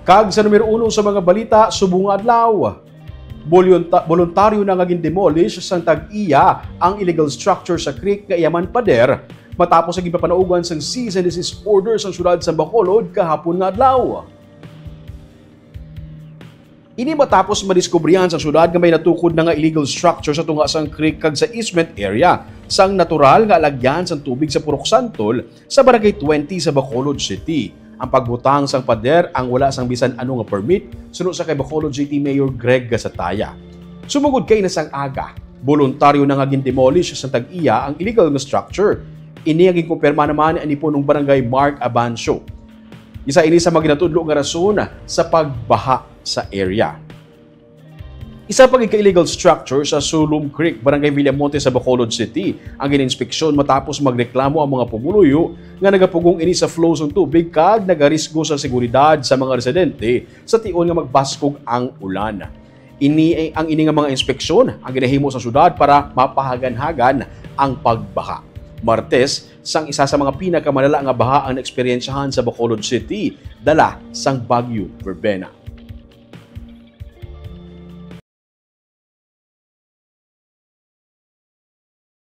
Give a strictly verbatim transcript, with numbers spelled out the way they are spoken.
Kag sa numero uno sa mga balita subong nga adlaw, bolunta- boluntaryo na nga gindemolish sang tag-iya ang illegal structure sa creek nga iya man pader matapos ang ginpapanaugan sang cease and desist order sang syudad sa Bacolod kahapon nga adlaw. Ini matapos madiskubrihan sa syudad nga may natukod na nga illegal structure sa tunga sang creek kag sa easement area sang natural nga alagyan sang tubig sa Purok Santol sa Barangay twenty sa Bacolod City. Ang pagbutang sang pader ang wala sang bisan ano nga permit, suno sa kay Bacolod City Mayor Greg Gasataya. Sumugod kay na sang aga, boluntaryo na nga gindemolish sa tag-iya ang illegal nga structure. Ini ang ginkumpirma naman ni Punong Barangay Mark Abancio. Isa ini sa mga ginatudlo nga rason sa pagbaha sa area. Isa pa gid ka illegal structure sa Sulom Creek, Barangay Villamonte sa Bacolod City, ang gininspeksyon matapos magreklamo ang mga pumuluyo nga nagapugong ini sa flow sang tubig kag nagarisgo sa seguridad sa mga residente sa tion nga magbaskog ang ulan. Ini ang ini nga mga inspeksyon ang ginahimo sa syudad para mapahagan-hagan ang pagbaha. Martes, sang isa sa mga pinakamalala nga baha ang naeksperyensyahan sa Bacolod City, dala sang Bagyo Verbena.